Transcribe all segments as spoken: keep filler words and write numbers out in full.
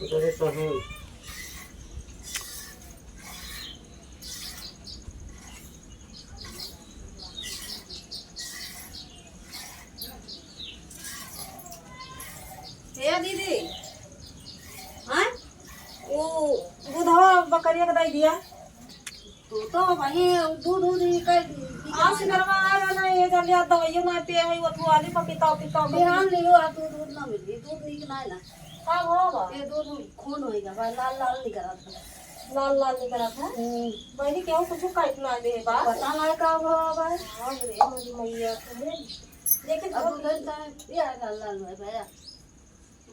करे तो है। हे दीदी, हाँ? वो दूधवा बकरिया के दे दिया। तू तो वही दूध, दूध ही कर। आज सिंगरवा आ रहा ना, ये जल्दी आ दवाइयों ना पिए है, वो थुआली पर पिताओ, पिताओ, पिताओ। बिहान लियो, आ दूध, दूध ना मिली, दूध नीक ना है ना। का हो बा? ये दूध खून होइगा, बा लाल लाल निकलत है। लाल लाल निकलत है? हम्म। बहनी, केहू कुछ काट ना दे बा? पता ना का हो बा। हाँ रे, मोरी मैया, तुम्हें लेकिन अब दूध है, ये लाल लाल है भैया।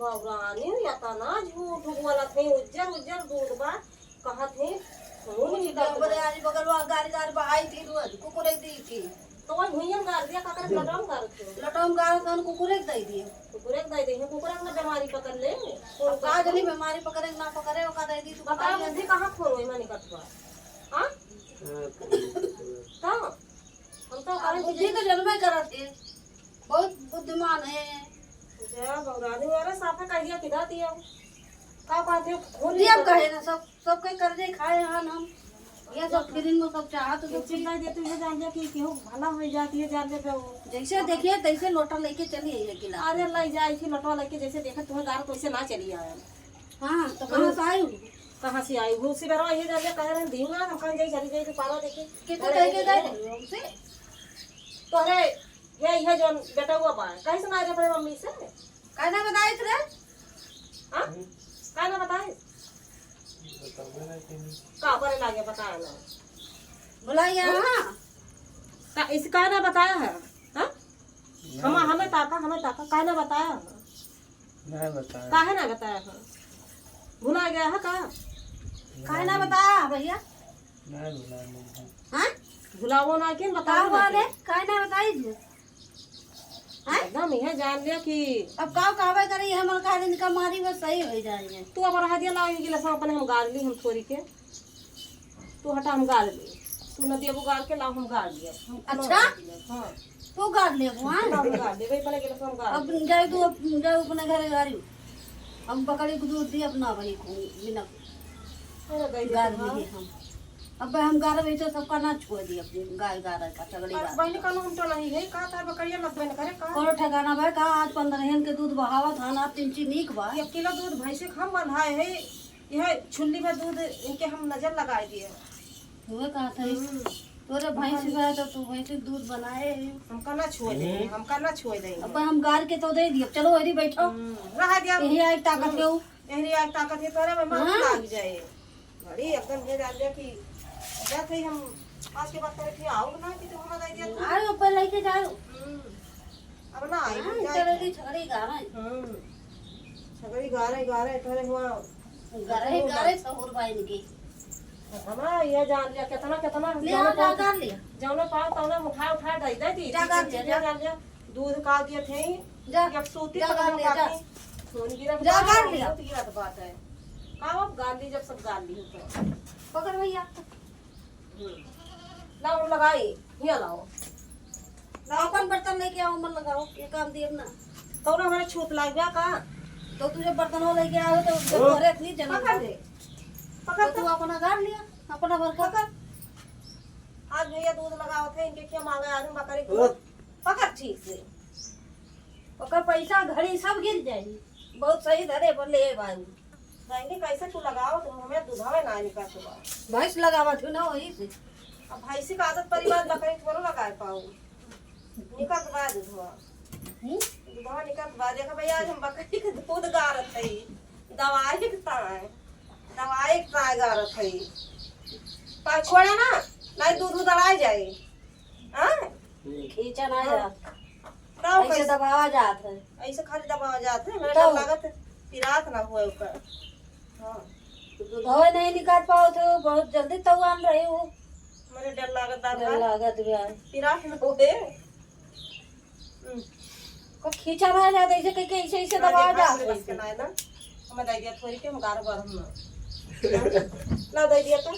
बाबुरानी, या तना झूठ बोलत है, उज्जर उज्जर दूध बा, कहत है खून निकलत बा। बरे आरी बगल वा गारी गारी बहाई थी रोज, कुकुरे दी थी। तो वही भुइयन गार दिया, का करे, लटम गार थे। लटम गार तन कुकुरे के दे दिए। कुकुरे के दे दिए, कुकुरा के ना बीमारी पकड़ ले। अब का जनी बीमारी पकड़े ना पकड़े, ओका दे दी, तू बता, बुद्धि कहाँ खोल वही मानी कतबा? हाँ? तो हम तो अब कहे बुद्धि तो जन्मे करत है। बहुत बुद्धिमान है। जय भगवान, अरे साफे कह दिया कि दादी हम का कहते हो, खून दिया निकल कहे ना, सब, सबके कर्जे खाए हन हम। ये सब फिरिन में सब चाहत हो चिल्ला दे, तू ये जान जा कि केहू भला हो जाती है, जान जा पे वो। जैसे देखिए तैसे लोटा लेके चली आई है गिलास। अरे ले जाए थी लोटा लेके, जैसे देखे तुम्हें गार तो ऐसे ना चली आए। हाँ, तो कहाँ से आई हूँ? कहाँ से आई हूँ? उसी बार ये जान जा कह रहे हैं, दीना हम कहीं जाई, चली जाई तो पारा देखी। कितने अरे कह के ये गए थे हमसे? तोहरे ये, ये जौन बेटउआ बा, कहीं से ना रे अपने मम्मी से? काहे ना बताइस रे? हाँ? काहे ना बताइस? बतावे ना कि नहीं। का करे लागे बताए ना? भुलाइया, हाँ? हाँ। ता इसे काहे ना बताया है? हाँ? नहीं। हमा-, हमें ताका, हमें ताका, काहे ना बताया है? नहीं बताया। काहे ना बताया है? भुला गया है का? नहीं। काहे ना बताया है भैया? नहीं भुला, नहीं। हाँ? भुलावो ना, किन का बताओ हुआ ना रे? के? काहे ना बताई तू? हैं? एकदम इहे जान लिया कि अब का कहबे करे, ये हमर कहा दिन का मारी बस सही हो जाए। तू अब रह दिया, लाओ ये गिलास अपने हम गार ली, हम थोड़ी के। तू हटा, हम गार ली। तू न देबू गार के, लाओ हम गार लिया। हम अच्छा? गार लिया, हाँ। तू गार लेबू, हाँ? हम गार लेबे, पहले गिलास हम गार अब लेबे। जाए तू, अब जाए अपने घरे गारी। हम बकरी को दूध दी अपना भाई को, बिना अरे गई गार तो हाँ। लिए हम। अब हम गारब, ऐसे सबका ना छोड़ दी, अपने गाय गारे का, सगड़ी और गारे बहनी का। कानून तो नहीं है, का तार बकरिया लगबे न करे का? कौन ठिकाना बा का? आज पंद्रह के दूध बहावत हन, आज तीन ची नीक बा। एक किलो दूध भैंसे के हम बंधाए है, यह छुल्ली में दूध इनके हम नजर लगाए दिए। हुए कहा था, हम्म। तोरे भैंस बा तो तू भैंस के दूध बनाए है। हमका ना छुए दे, हम्म। हमका ना छुए दे। अब हम गार के तो दे दिए, चलो अरे बैठो। हम्म, रहा दिया। यही आए ताकत के ऊ। यही आए ताकत के तोरे में मार हाँ। लाग जाए। बड़ी एकदम ये डाल दिया कि जात है हम आज के बाद करे फिर आओ ना कि तुम हमारा दे दिया। आयो, पहले लेके जाओ। हम्म। अब ना आई, हाँ, हम जाए चलो थे। जी, छगड़ी गावे। हम्म। छगड़ी गारे, गारे, तोरे हुआ। गारे, गारे सहूर बा इनके। कितना ये जान लिया, कितना, कितना ले जाने आओ, जा पाओ, कर लिया। जौने पाओ, तौने उठा, उठा, दे, दे दी। जा कर लिया, ये जा। जान लिया, दूध का दिए थे, जा, एक सूती जा पकड़ कर लिया, जा। काटी, खून गिरत जा बा, कर लिया। बहुत गिरत बात है। का अब गाली जब सब गाली हो तो। पकड़ भैया। हम्म। लाओ, हम लगाई, हियाँ लाओ। लाओ। अपन बर्तन लेके आओ, मन लगाओ, ये काम दिए ना। तौरा हमारे छूत लाग गया का? तो तुझे बर्तन लेके आओ तो ओ। तोरे इतनी जलन पकड़ बा। ले। पकड़ तो तू तो। अपना गार लिया, अपना भर का। पकड़। आज भैया दूध लगावत है, इनके क्या मांगे आलू बकरी ओ। दूध। पकड़ ठीक से। ओकर पैसा घड़ी सब गिर जाई। बहुत सही धरे पर ले बाबू। बहनी, कैसे तू लगाओ, तू हमें दुधावे ना निकलत बा। भैंस लगावत हूँ ना, वही से। अब भैंसी का आदत परी बाद बकरी थोड़ा लगाए पाऊ। निकलत बा दुधवा। हम्म? दुधवा निकलत बा। देखा भैया, आज हम बकरी के दूध गारत है। दवाई के ताय। दवाई के ताय गारत है। पा छोड़ा ना, नहीं दूध उधड़ाए जाए। हाँ? खींचा ना हाँ। जात। तब ऐसे कैसे? दबावा जात है। ऐसे खाली दबावा जात है, हमरा तब? डर लागत है, पिरात ना हुए ओकर। हाँ। दूधवे नहीं निकाल पावत हो, बहुत जल्दी तवान रही हो। हमरे डर लागत बा डर भाई। लागत बा। पिरात ना हुए। हम्म। को खींचा ना जात, ऐसे कह के ऐसे, ऐसे ना, दबावा देख, जात हमरे है। बस के ना है ना। हमें दे दिया थोड़ी के, हम गारो बार हम ना। ला दे दिया तो।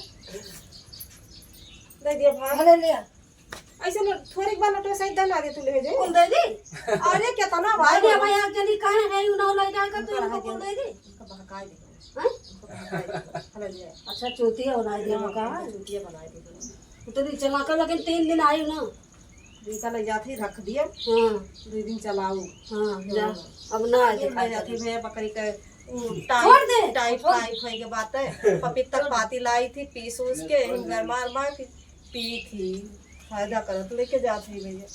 दे दिया भाई। ले लिया। ऐसे लो, थोड़ी बार नटवा सही दे लागे तू ले जाए। कौन दे दी? अरे, कितना भाई अरे, बाबा। भाई, आप जनी कहाँ है, यू नाव लग जाएगा, तो इनको कौन दे दी? इनका बाहर काय देखो? हाँ? उनको तो हटाई दे। हला ले। अच्छा, चूतिया बनाई देबो का? हाँ, चूतिया बनाई देबो। तो दिन चला कर, लेकिन तीन दिन आई ना। इनका ले जात ही रख दिया। हाँ। दो दिन चलाऊ। हाँ, जा। हाँ। अब ना आए ये देखा ले जाती करी। भैया बकरी का, उ, छोड़ दे। टाइप, टाइप, छोड़। टाइप होई के बात है। पपीता के पाती लाई थी, पीस उस के, हिंगर मार मार के पी थी। फायदा करत लेके जात ही भैया।